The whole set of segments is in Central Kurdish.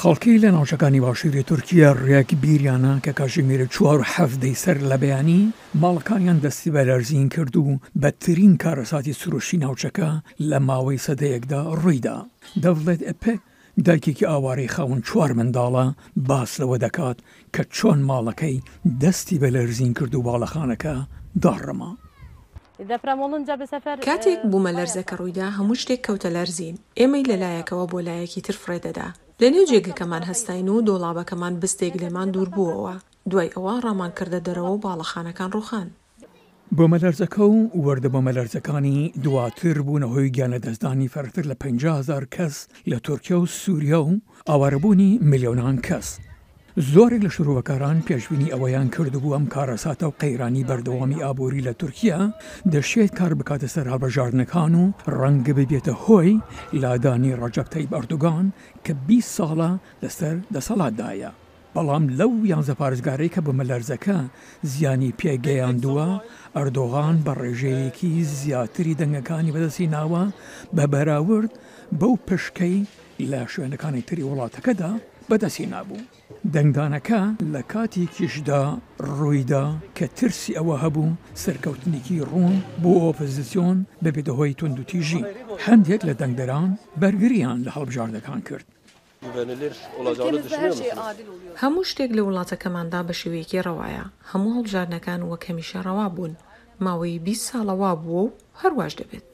خەڵکی لە ناوچەکانی باشووری تورکیە ڕێک بیریانە کە کاتژمێر چوار و حەڤدەی سەر لە بەیانی ماڵەکانیان دەستی بە لەرزین کرد و بەدترین کارەساتی سروشتی ناوچەکە لە ماوەی سەدەیەکدا ڕوویدا. دەڤلێت ئەپێک دایکێکی ئاوارەی خاوەن چوار منداڵە باس لەوە دەکات کە چۆن ماڵەکەی دەستی بە لەرزین کرد و باڵەخانەکە داڕما. کاتێک بوومەلەرزەکە ڕوویدا هەموو شتێک کەوتە لەرزین، ئێمەی لە لایەکەوە بۆ لایەکی تر فڕێدەدا. لەنێو جێگەکەمان هەستاین و دۆڵابەکەمان بستێک لێمان دووربووەوە. دوای ئەوە ڕامان کردە دەرەوە و باڵەخانەکان ڕووخان. بوومەلەرزەکە و وردە بوومەلەرزەکانی دواتر بوونە هۆی گیانلەدەستدانی فرەتر لە 50 هەزار کەس لە تورکیا و سوریا و ئاوارەبوونی ملیۆنان کەس. زۆرێک لە شرۆڤەکاران پێشبینی ئەوەیان کردبوو ئەم کارەساتە و قەیرانی بەردەوامی ئابووری لە تورکیا دەشێت کار بکاتە سەر هەڵبژاردنەکان و ڕەنگە ببێتە هۆی لادانی ڕەجەب تەیب ئەردۆگان کە 20 ساڵە لەسەر دەسەڵاتدایە. بەڵام لەو یانزە پارێزگارەی کە بومەلەرزەکە زیانی پێگەیاندووە، ئەردۆغان بە ڕێژەیەکی زیاتری دەنگەکانی بەدەستهیناوە بە بەراورد بەو پشکەی لە شوێنەکانی تری وڵاتەکەدا بەدەستهینابوو. دەنگدانەکە لە کاتێکیشدا ڕوویدا کە ترسی ئەوە هەبوو سەرکەوتنێکی ڕوون بۆ ئۆپۆزسیۆن ببێتە هۆی توندوتیژی. هەندێک لە دەنگدەران بەرگرییان لە هەڵبژاردەکان کرد. هەموو شتێک لە وڵاتەکەماندا بە شێوەیەکی ڕەوایە. هەموو هەڵبژاردنەکان وەک هەمیشە ڕەوا بوون. ماوەی 20 ساڵە وا بووە و هەر واش دەبێت.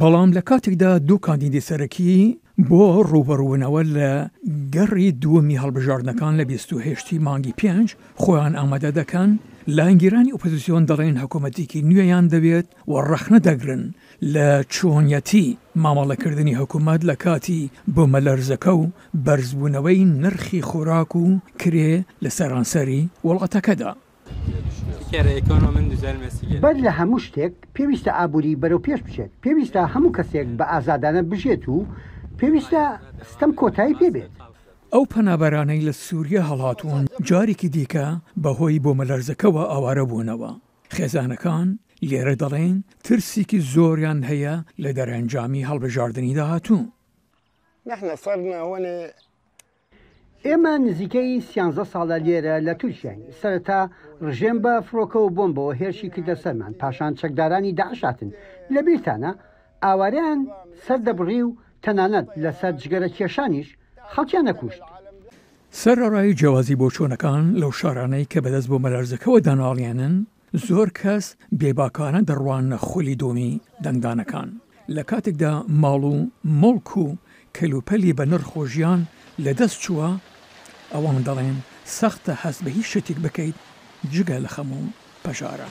بەڵام لە کاتێکدا دوو کاندیدی سەرەکی بۆ ڕووبەڕووبوونەوە لە گەڕی دووەمی هەڵبژاردنەکان لە 28 ی مانگی پێنج خۆیان ئامادە دەکەن، لایەنگیرانی ئۆپۆزسیۆن دەڵێن حکومەتێکی نوێیان دەوێت و ڕەخنە دەگرن لە چۆنیەتی مامەڵەکردنی حکومەت لە کاتی بومەلەرزەکە و بەرزبوونەوەی نرخی خۆراک و کرێ لە سەرانسەری وڵاتەکەدا. بەر لە هەموو شتێک پێویستە ئابووری بەرەو پێش بچێت، پێویستە هەموو کەسێک بە ئازادانە بژێت و پێویستە ستەم کۆتایی پێ بێت. ئەو پەنابەرانەی لە سووریا هەڵهاتوون جارێکی دیکە بەهۆی بومەلەرزەکەوە ئاوارە بوونەوە. خێزانەکان لێرە دەڵێن ترسێکی زۆریان هەیە لە دەرئەنجامی هەڵبژاردنی داهاتوو. ئێمە نزیکەی سیانزە ساڵە لێرە لە تورکیاین. سەرەتا ڕژێم بە فڕۆکە و بۆمبەوە هێرشی کردە سەرمان، پاشان چەکدارانی داعش هاتن. لەبیرتانە؟ ئاوارەیان سەردەبڕی و تەنانەت لەسەر جگەرە کێشانیش خەڵکیان ئەکوشت. سەرەڕای جیاوازی بۆچوونەکان لەو شارانەی کە بەدەست بوومەلەرزەکەوە دەناڵێنن، زۆر کەس بێباکانە دەڕواننە خولی دووەمی دەنگدانەکان، لە کاتێکدا ماڵ و موڵک و کەلوپەلی بەنرخ و ژیان لەدەست چووە، ئەوان دەڵێن سەختە هەست بە هیچ شتێک بکەیت جگە لە خەم و پەژارە.